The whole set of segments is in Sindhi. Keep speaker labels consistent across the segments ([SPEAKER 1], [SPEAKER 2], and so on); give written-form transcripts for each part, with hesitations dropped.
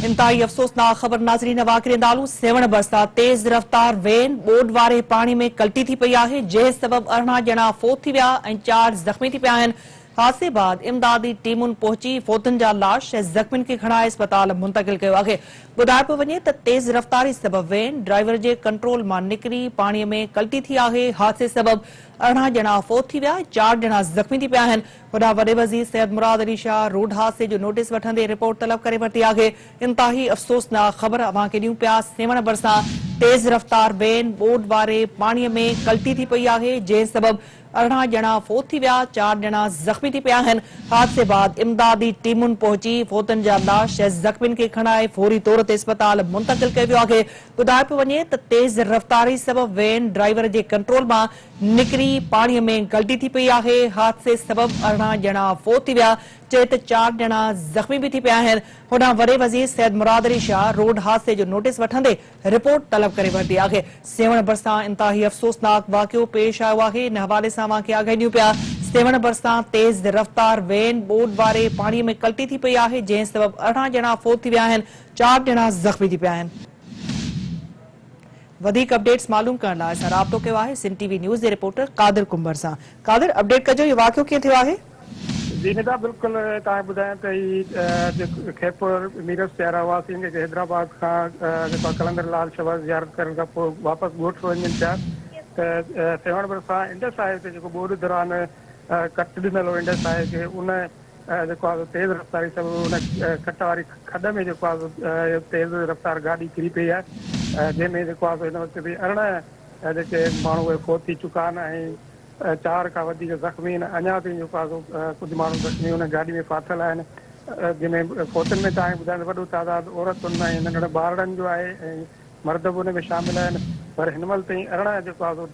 [SPEAKER 1] انتهائي افسوسناڪ خبر ناظرين واقعي دالو سيوهڻ ڀرسان تيز رفتار وين ٻوڏ واري پاڻي ۾ ڪلٽي ٿي پئي آهي جنهن سبب 18 ڄڻا فوت ٿي ويا ۽ 4 زخمي ٿي پيا آهن. حادثي بعد امدادي ٽيمن پهچي فوتن جا لاش ۽ زخمين کي کڻائي اسپتال منتقل ڪيو آهي. ٻڌايو پيو وڃي ته تيز رفتاري سبب وين ڊرائيور جي ڪنٽرول مان نڪري پاڻي ۾ ڪلٽي ٿي آهي. حادثي سبب 18 ڄڻا فوت ٿي ويا ۽ 4 ڄڻا زخمي ٿي پيا آهن. هوڏانهن وڏي وزير سيد مراد علي شاهه روڊ حادثي جو نوٽيس وٺندي رپورٽ طلب ڪري ورتي آهي. انتهائي افسوسناڪ خبر اوهان کي ڏيون پيا سيوهڻ ڀرسان تيز رفتار وين ٻوڏ واري پاڻي ۾ ڪلٽي ٿي پئي آهي جنهن سبب 18 ڄڻا فوت ٿي ويا، 4 ڄڻا زخمي ٿي پيا آهن. حادثي بعد امدادي ٽيمن پهچي فوتن جا لاش ۽ زخمين کي کڻائي فوري طور تي اسپتال منتقل ڪيو ويو آهي. ٻڌايو پيو وڃي ته تيز رفتاري سبب وين ڊرائيور جي ڪنٽرول مان نڪري پاڻي ۾ ڪلٽي ٿي پئي آهي. حادثي سبب 18 ڄڻا فوت ٿي ويا جڏهن ته 4 ڄڻا زخمي به ٿي پيا آهن. هوڏانهن وڏي وزير سيد مراد علي شاهه روڊ حادثي جو نوٽيس وٺندي رپورٽ طلب ڪري ورتي آهي. سيوهڻ ڀرسان انتهائي افسوسناڪ واقعو پيش آيو آهي، ان حوالي سان اوهان کي آگاهي ڏيون پيا. سيوهڻ ڀرسان تيز رفتار وين ٻوڏ واري پاڻي ۾ ڪلٽي ٿي پئي آهي، جنهن سبب 18 ڄڻا فوت ٿي ويا آهن، 4 ڄڻا زخمي ٿي پيا آهن. وڌيڪ اپڊيٽس معلوم ڪرڻ لاء اسان رابطو ڪيو آهي سنڌ ٽي وي نيوز جي رپورٽر قادر ڪنڀر سان. قادر اپڊيٽ ڪجو اهو واقعو ڪيئن ٿيو آهي؟
[SPEAKER 2] جي ندا بلڪل توهان کي ٻڌايان ته هي خيرپور ميرس جا رهواسي جيڪي حيدرآباد کان جيڪو قلندر لال شهباز زيارت ڪرڻ کان پوء واپس ڳوٺ وڃن پيا ته سيوهڻ ڀرسان انڊس هاء وي تي جيڪو ٻوڏ دوران ڪٽ ڏنل هو انڊس هاء وي کي ان جيڪو آهي تيز رفتاري سبب ان ڪٽ واري کڏ ۾ جيڪو آهي تيز رفتار گاڏي ڪري پئي آهي جنهن ۾ جيڪو آهي هن وقت به 18 جيڪي ماڻهو اهي فوت ٿي چڪا آهن ۽ 4 کان وڌيڪ زخمي آهن، اڃا تائين جيڪو آهي سو ڪجهه ماڻهو زخمي ان گاڏي ۾ ڦاٿل آهن، جنهن ۾ فوتن ۾ توهان کي ٻڌايان ته وڏو تعداد عورتن ۽ ننڍڙن ٻارڙن جو آهي ۽ مرد به ان ۾ شامل آهن پر هن مهل تائين 18 جيڪو آهي سو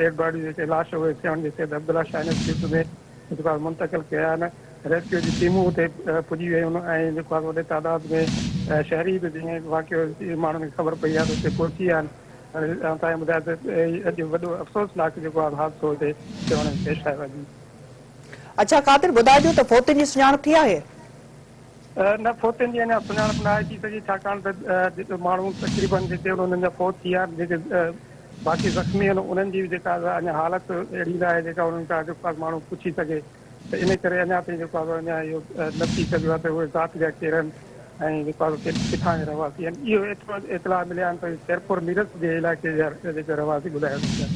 [SPEAKER 2] ڊيڊ باڊيون جيڪي لاش اهي سيوهڻ جي سيد عبدالله شاهه انسٽيٽيوٽ ۾ جيڪو آهي منتقل ڪيا آهن، ريسڪيو جي ٽيمون اتي پڄي ويون آهن ۽ جيڪو آهي وڏي تعداد ۾ شهري به جيئن واقعو ماڻهن کي خبر پئي آهي ته اتي پهچي ويا آهن. آئون توهان کي ٻڌايان ته اڄ وڏو افسوسناڪ جيڪو آهي حادثو هتي سيوهڻ ۾ پيش آيو آهي جي.
[SPEAKER 1] اڇا قادر ٻڌائجو ته فوتين جي سڃاڻپ ٿي آهي؟
[SPEAKER 2] نه فوتين جي اڃا سڃاڻپ نه آهي ٿي سگهي ڇاڪاڻ ته ماڻهو تقريبن جيڪي انهن جا فوت ٿي ويا آهن جيڪي باقي زخمي آهن انهن جي به جيڪا اڃا حالت اهڙي نه آهي جيڪا انهن کان جيڪو ماڻهو پڇي سگهي ته ان ڪري اڃا تائين جيڪو آهي اڃا اهو نه ٿي سگهيو آهي ته اهي ذات جا ڪير آهن ۽ جيڪو آهي ڪٿان جا رهواسي آهن. اهو ايترو اطلاع مليا آهن ته خيرپور ميرس جي علائقي جا جيڪي رهواسي ٻڌايا وڃن پيا.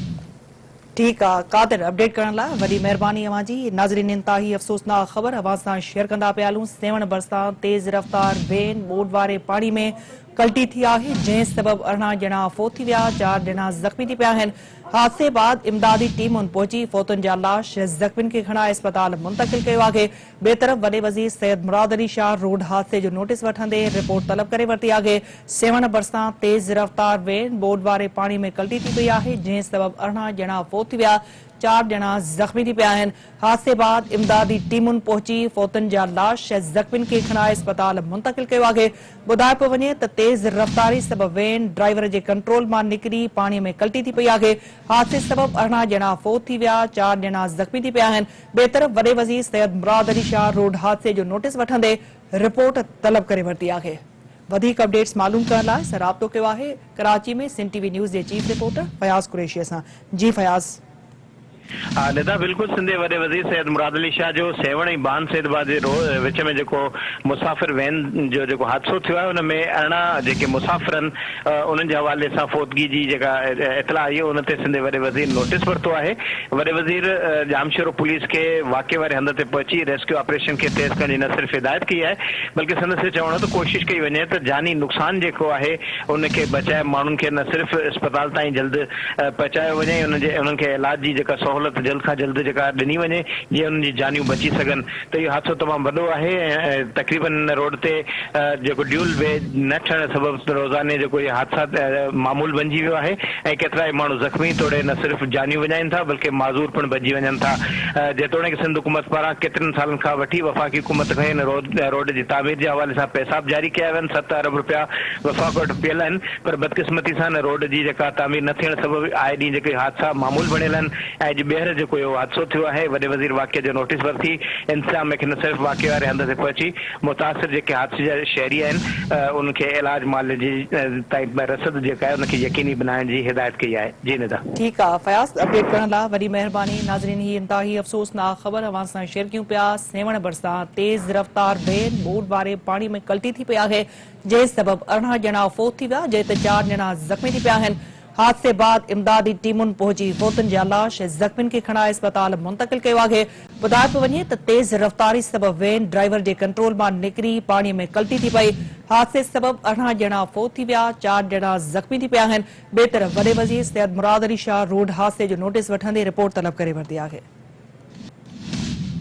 [SPEAKER 1] ٺيڪ آ قادر اپڊيٽ ڪرڻ لاء وڏي مهرباني اوهان جي. ناظرين انتهائي افسوسناڪ خبر اوهان سان شيئر ڪندا پيا هلون سيوهڻ ڀرسان تيز رفتار وين ٻوڏ واري پاڻي ۾ ڪلٽي ٿي آهي جنهن سبب 18 ڄڻا فوت ٿي ويا 4 ڄڻا زخمي ٿي پيا آهن حادثي بعد امدادي ٽيمن پهچي فوتن جا لاش زخمين کي کڻائي اسپتال منتقل ڪيو آهي. ٻئي طرف وڏي وزير سيد مراد علي شاهه روڊ حادثي جو نوٽيس وٺندي رپورٽ طلب ڪري ورتي آهي. سيوهڻ ڀرسان تيز رفتار وين ٻوڏ واري پاڻي ۾ ڪلٽي ٿي پئي آهي جنهن سبب 18 ڄڻا فوت ٿي ويا 4 ڄڻا زخمي ٿي پيا آهن. حادثي بعد امدادي ٽيمن پهچي فوتن جا لاش ۽ زخمين کي کڻائي اسپتال منتقل ڪيو آهي. ٻڌايو پيو وڃي ته تيز رفتاري سبب وين ڊرائيور جي ڪنٽرول مان نڪري پاڻي ۾ ڪلٽي ٿي پئي آهي. حادثي سبب 18 ڄڻا فوت ٿي ويا، 4 ڄڻا زخمي ٿي پيا آهن. ٻئي طرف وڏي وزير سيد مراد علي شاهه روڊ حادثي جو نوٽيس وٺندي رپورٽ طلب ڪري ورتي آهي. وڌيڪ اپڊيٽس معلوم ڪرڻ لاء اسان رابطو ڪيو آهي ڪراچي ۾ سنڌ ٽي وي نيوز جي چيف رپورٽر فياض قريشي سان. جي فياض.
[SPEAKER 3] ها ندا بلڪل سنڌ جي وڏي وزير سيد مراد علي شاهه جو سيوهڻ ۽ ڀان سيد آباد جي وچ ۾ جيڪو مسافر وين جو جيڪو حادثو ٿيو آهي ان ۾ 18 جيڪي مسافر آهن انهن جي حوالي سان فوتگي جي جيڪا اطلاع آئي ان تي سنڌ جي وڏي وزير نوٽيس ورتو آهي وڏي وزير ڄامشورو پوليس کي واقعي واري هنڌ تي پهچي ريسڪيو آپريشن کي تيز ڪرڻ جي نه صرف هدايت ڪئي آهي بلڪه سندس اهو چوڻ هو ته ڪوشش ڪئي وڃي ته جاني نقصان جيڪو آهي ان کي بچائي ماڻهن کي نه صرف اسپتال تائين جلد پهچايو وڃي ۽ انهن جي انهن کي علاج جي جيڪا سهولت جلد کان جلد جيڪا ڏني وڃي جيئن انهن جي جانيون بچي سگهن ته اهو حادثو تمام وڏو آهي ۽ تقريبن ان روڊ تي جيڪو ڊيول وي نه ٺهڻ سبب روزاني جيڪو اهي حادثا معمول بنجي ويو آهي ۽ ڪيترائي ماڻهو زخمي توڙي نه صرف جانيون وڃائين ٿا بلڪه معذور پڻ بنجي وڃن ٿا جيتوڻيڪ سنڌ حڪومت پاران ڪيترن سالن کان وٺي وفاقي حڪومت کي ان روڊ جي تعمير جي حوالي سان پئسا به جاري ڪيا ويا آهن 7 ارب رپيا وفاق وٽ پيل آهن پر بدقسمتي سان ان روڊ جي جيڪا تعمير نه ٿيڻ سبب آئي ڏينهن جيڪي حادثا معمول بڻيل آهن ۽ اڄ ٻيهر جيڪو اهو حادثو ٿيو آهي، وڏي وزير واقعي جو نوٽيس ورتي، انتظاميه کي نه صرف واقعي واري هنڌ تي پهچي متاثر جيڪي حادثي جا شهري آهن انهن کي علاج معالجي تائين رسد جيڪا آهي ان کي يقيني بنائڻ جي هدايت ڪئي آهي. جي ندا.
[SPEAKER 1] ٺيڪ آ فياض اپڊيٽ ڪرڻ لا وڏي مهرباني. ناظرين هي انتهائي افسوسناڪ خبر اوهان سان شيئر ڪيون پيا سيوهڻ ڀرسان تيز رفتار وين ٻوڏ واري پاڻي ۾ ڪلٽي ٿي پئي آهي جنهن سبب 18 ڄڻا فوت ٿي ويا جڏهن ته چار ڄڻا زخمي ٿي پيا آهن حادثي بعد امدادي ٽيمن پهچي فوتن جا لاش زخمين کي کڻائي اسپتال منتقل ڪيو آهي. ٻڌايو پيو وڃي ته تيز رفتاري سبب وين ڊرائيور جي ڪنٽرول مان نڪري پاڻي ۾ ڪلٽي ٿي پئي، حادثي سبب 18 ڄڻا فوت ٿي ويا، چار ڄڻا زخمي ٿي پيا آهن. ٻئي طرف وڏي وزير سيد مراد علي شاهه روڊ حادثي جو نوٽيس وٺندي رپورٽ طلب ڪري ورتي آهي.